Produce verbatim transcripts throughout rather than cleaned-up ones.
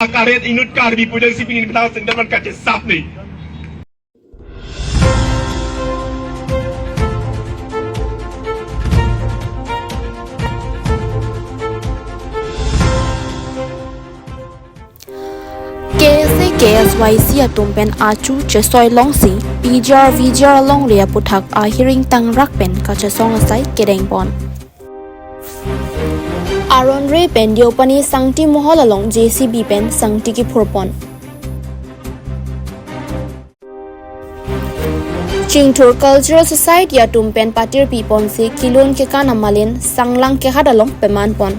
Akaret inut Karbi pujang si pini petang sendal man kachesap ni. K S A K S Y C atum pen achu chesoi longsi P G R V G R alongle aputhak ahiring tangrak pen kachesong asai kedeng pon. Aron Re pen Deopani Sangti Mohol along J C B pen sangti kiphur pon. Chingthur Cultural Society atum pen patir pi ponsi kilun kekan amalin Sanglang kehat along peman pon.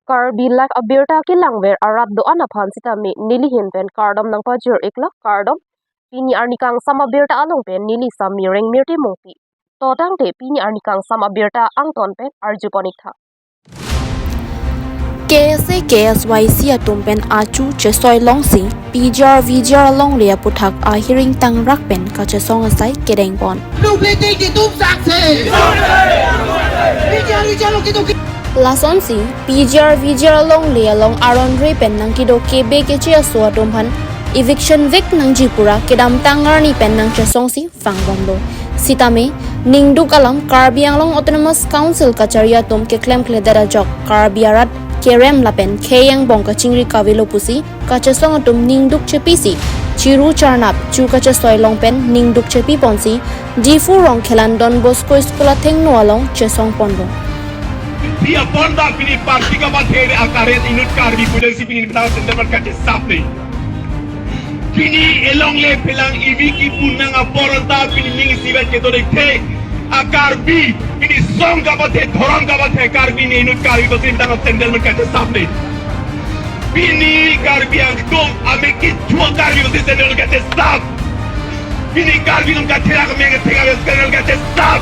Karbi Live abirta kelangver arat do-an aphan sitame nelihin pen kardom nangpajir iklo, kardom. Pini arni kangsam abirta along pen neli Sami Rengmirti Mungpi. To tangte pini arni kangsam abirta angton pen arju pon ik tha. K S A K S Y C atum pen achu chesoi longsi P G R V G R alongle aputhak ahiring tangrak pen kachesong asai kedeng pon. Nung piti kitum saksi. P G R V G R along kitum ki- Lasonsi P G R V G R alongle along Aron Re pen nangkedo kebe keche aso atum aphan eviction vek nangji pura kedamtang arni pen nangchesongsi vangbomlo. Sitame ningduk alam Karbi Anglong Autonomous Council kachari atum keklemkledet ajok Karbi arat kerem lapen khei angbong kachingri kavelo pusi kachesong atum ningduk chepisi chiru charnap chu kachesoi long pen ningduk chepi ponsi Diphu Rongkhelan Don Bosco School athengno along chesong ponlo. Pi apon ta pini party kamathe akaret inut Karbi pujang si pini petang sendal man kachesap ni. Pini elongle pelang ivi kipu nang apor anta pini ning isivet kedo dekthe a Karbi, pini song kamathe, dhorom kamathe Karbi ne inut Karbi pusi petang sendal man kachesap ni. Pini Karbi Anglong amek kechua Karbi pusi sendal man kachesap. Pini Karbi atum katherak amek kethek amek sendal man kachesap.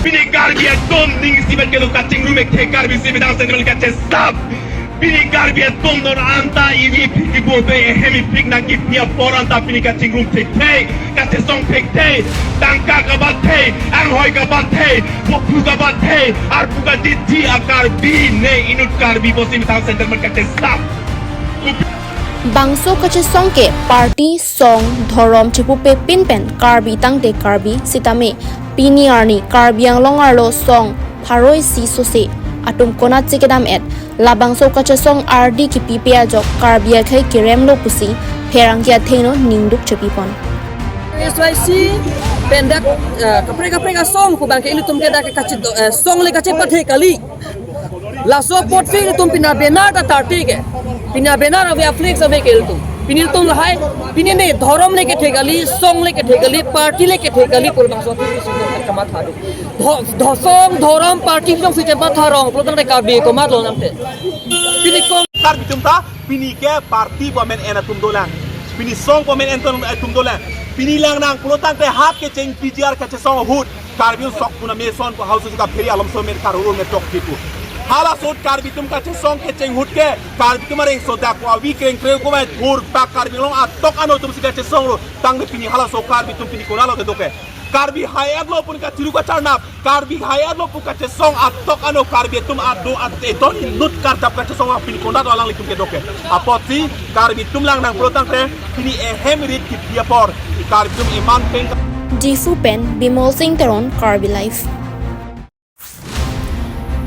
Pini Karbi atum ning isivet kedo kachingrum ekthe Karbi si petang sendal man kachesap. Pini Karbi atum non anta ivi phik kipu pe ehem iphik nangkipi apor anta pini kachingrum thekthe, kachesong thekthe, tangka kamathe, anghoi kamathe, bophu kamathe, arpu kachiji a Karbi ne inut Karbi pusi petang sendal man kachesap. Bangso kachesong ke party, song, dhorom chepupe pin pen Karbi tangte Karbi sitame pini arni Karbi Anglong arlo song pharo isi sose atum konatsi kedam-et, labangso kachesong ardi kipipe ajok Karbi akhei keremlo pusi pherangke athengno ningduk chepi pon. S Y C pen dak, eh, kaprek kaprek asong pu abang ke ilitum ke dak kachi, eh, song le kachepathe kali. Laso apot phi ilitum pini abanner ta tarte ke. Pini abanner ave, aflex ave ke ilitum. Pini ilitum lahai, pini ne dhorom le kethe kali, song le kethe kali, party le kethe kali pu labangso aphi ilitum kamatha do. Dho-, dho-, song, dhorom, party jongsi chematha rong pulo tangte Karbi komatlo nangte. Pini kong Karbi atum ta pini ke party pu amen en atum dolang. Pini song pu amen en atum, atum dolang. Pini lang nang pulo tangte hat kecheng P G R kachesong ahut Karbi sok puna meson pu hausu juga pheri alom so mer karuru mer tok kipu. Halaso ahut Karbi atum kachesong kecheng ahut ke Karbi atum areng so dak avi kreng kreng ko mai thur pak Karbi Anglong atok ano atum si kachesonglo. Tangte pini halaso Karbi atum pini konatlo kedo ke. Karbi hai-etlo pun kachiru kacharnap, Karbi hai-etlo pun kachesong atok ano Karbi atum ado at eton inut karjap kachesong a pini konatlo alanglitum kedo ke. Apotsi Karbi atum lang nang pulo tangte pini ehem rit kipi apor Karbi atum eman peng. Diphu pen Bimol Singh Teron, Karbi Live.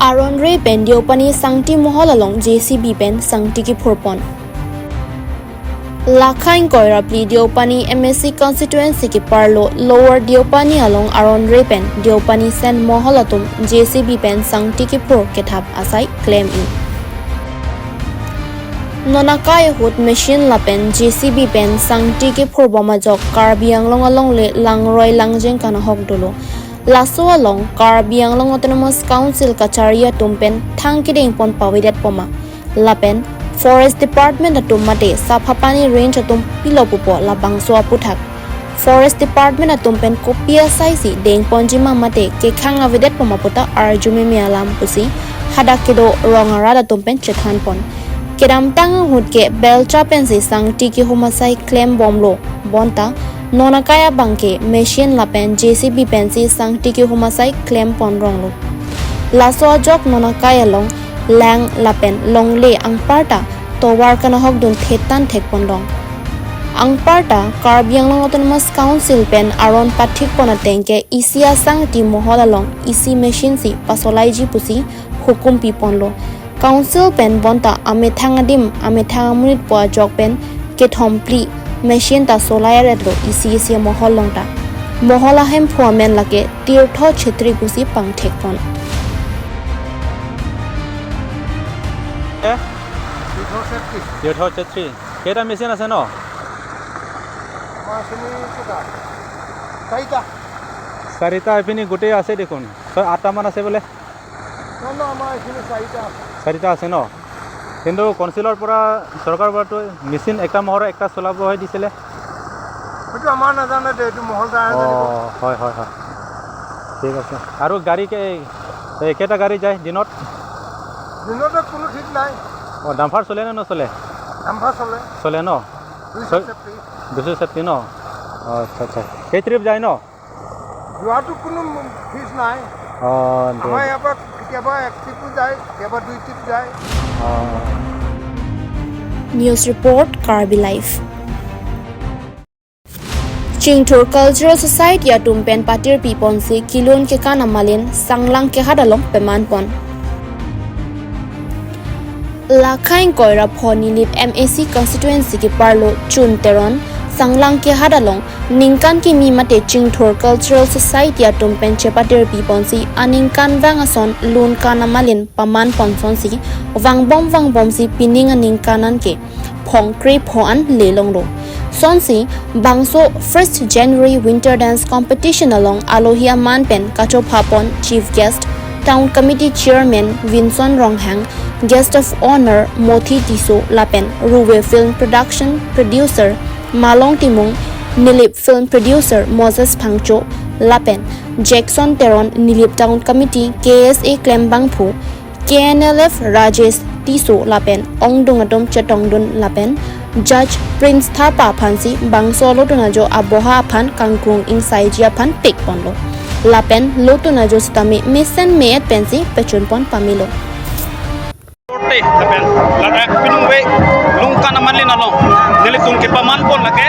Aron Re pen Deopani Sangti Mohol along J C B pen sangti kiphur pon. Lakha ingkoi ra phli Deopani M A C constituency keparlo Lower Deopani along Aron Re pen Deopani Sen Mohol atum J C B pen sangti kiphur kethap asai klem-i. Non akai ahut machine lapen J C B pen sangti kiphur bom ajok Karbi Anglong alongle langroi langjeng kanahok dolo. Laso along Karbi Anglong Autonomous Council kachari atum pen thang kedeng pon pavedet poma. Lapen Forest Department atum mate Saphapani Range atum pilo pupo labangso aputhak. Forest Department atum pen kopi asai si deng ponji ma mate kekhang avedet poma puta arju meme alam pusi hadak kedo rong arat atum pen chethan pon. Kedamtang ahut ke belcha pensi sangti kihum asai klem bomlo. Bonta non akai abang ke machine lapen J C B pensi sangti kihum asai klem pon ronglo. Laso ajok non akai along lang lapen longle anparta tovar kanahokdun thetan thekpon long. Anparta Karbi Anglong Autonomous Council pen aron pathikpon ateng ke isi asangti mohol along isi machine si pasolaiji pusi hukum piponlo. Council pen bonta amethang adim, amethang amonit pu ajok pen kethom phli machine ta solai aretlo isi isi mohol along ta. Mohol ahemphu amen lake Tirtho Chhetri pusi pangthekpon. এ? তীৰ্থ চেত্ৰী। তীৰ্থ চেত্ৰী। কেইটা মেচিন আছে ন? আমাৰ এইখিনি কেইটা? চাৰিটা। চাৰিটা, এইপিনে গোটেই আছে দেখোন। ছয়, আঠটামান আছে বোলে? না, না, আমাৰ এইখিনি চাৰিটা আছে। চাৰিটা আছে ন? কিন্তু কাউন্সিলৰ পৰা, চৰকাৰৰ পৰাতো মেচিন এটা মাহৰ একটা চলাব হৈ দিছিলে। সেইটো আমাৰ নাজানে দে, এইটো মহলদাৰে জানিব। অ, হয়, হয়, হয়। ঠিক আছে। আৰু গাড়ী কে-, এ, কেইটা গাড়ী যায় দিনত? দিনতে কোনো ঠিক নাই। অ, ডাম্পাৰ চলে নে নচলে? ডাম্পাৰ চলে। চলে ন? দুইশ ছয়, ছেফটি। দুইশ ছেফটি ন? অ, আচ্ছা, আচ্ছা। সেই ট্ৰিপ যায় ন? যোৱাটো কোনো ফিক্স নাই। অ, দে। আমাৰ ইয়াৰ পৰা কেতিয়াবা এক ট্ৰিপো যায়, কেতিয়াবা দুই ট্ৰিপ যায়। অ। News report, Karbi Live. Chingthur Cultural Society atum pen patir piponsi kilun kekan amalin Sanglang kehat along pemanpon. Lakhain Koirapho Nilip M A C constituency keparlo Chun Teron Sanglang kehat along ningkan kimi mate Chingthur Cultural Society atum pen chepatir piponsi aningkanvang ason lunkan amalin pamanpon sonsi vangbom vangbomsi pining aningkan an ke phongkrepho an lelonglo. Sonsi bangso first January Winter Dance Competition along alohi aman pen kachophapon Chief Guest, Town Committee Chairman Vinson Ronghang, Guest of Honor Mothi Tisso lapen Ruve Film Production Producer Malong Timung, Nilip Film Producer Moses Phangcho lapen Jackson Teron, Nilip Town Committee K S A klembangphu, K N L F Rajesh Tisso lapen ongdung atum chetongdun lapen Judge Prince Thapa aphansi bangso lotun ajo aboha aphan kangkrung ingsaiji aphan pikponlo. Lapen lotun ajo sitame mesen me-et pensi pechunpon pamelo. Korte lapen ladak piningve lunkan amalin along nelitum kepamanpon lake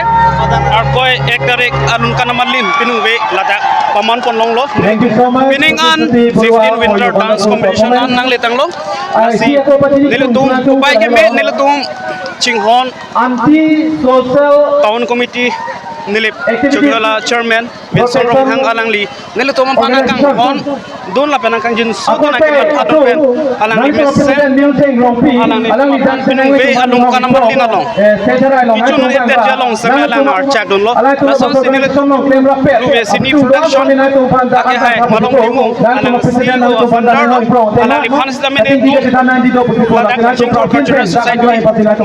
Arkoi ek tarik alunkan amalin piningve ladak pamanpon longlo. Thank you so much. Pining an Mister Purwa, sixteen for your Winter Dance wonderful Competition performance. An nangletanglo. I Lasi see a competition nelitum plan to upai keme develop. Nelitum chinghon Anti-social Town Committee Nilip activity Chukdala Chairman Vinson Protection Ronghang alangli nelitum aphan Organization. Nangkanghondun lapen nangkangjinso Ako dun pe, akeman atum pen alangli nangtum mesen represent Myengseng Rongpi, alangli alangli aphan dan piningve alunkan amalin along. Eh, Tetherai along, kichun nangtum ete bangla. Jalong seme nangtum alang aphan archakdunlo. Alangtum lasonsi aphan nelitum nangtum claim rapet. Ruve Cine Production. Nangtum aphan ake hai Malong Timung, nangtum alangsi aphan nangtum aphan founder, nangtum aphan alangli aphan sitame nelitum ladak Chingthur Cultural Society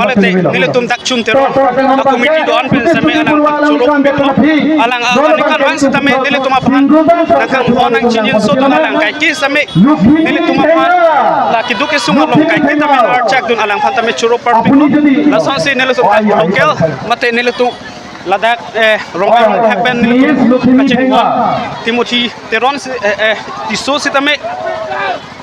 malete nelitum dak Chun Teron a-committee do-an pen seme alang choro pilo. Alang a-, aningkanvang sitame nelitum aphan nangkanghon nangchingjinso dun alang kaike seme nelitum aphan la keduk kesung along kaike tame archakdun alang aphan tame choro parpiklo. Lasonsi nelitum local mate nelitum ladak, eh, Ronghang Rongphek pen nelitum kachinghon Timothy Teron si, eh, eh, Tisso sitame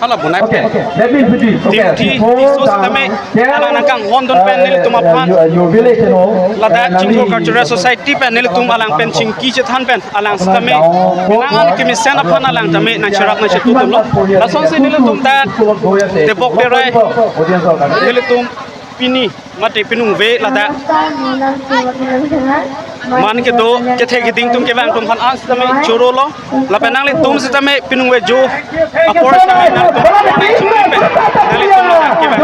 hala bonai pen. Okay, okay. Let me repeat. Okay, Timothy Tisso sitame alang nangkanghondun pen nelitum aphan. Uh, your, your village, you know, ladak, uh, Chingthur Cultural Society pen nelitum alang pen chingki chethan pen alang sitame pinang an kemesen aphan alang tame nangcherap nangchetudunlo. Lasonsi nelitum dak Tebok Terai nelitum pini mate piningve ladak man kedo kethe keding atum kevang atum aphan an sitame chorolo. Lapen nanglitum sitame piningve jo apor sitame nanglitum nanglitum kevang.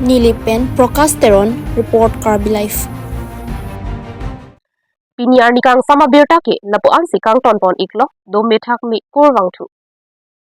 Nilip pen Prakash Teron, report Karbi Live. Pini arni kangsam abirta ke lapu-an si kangtonpon iklo, do methak me kurvangthu.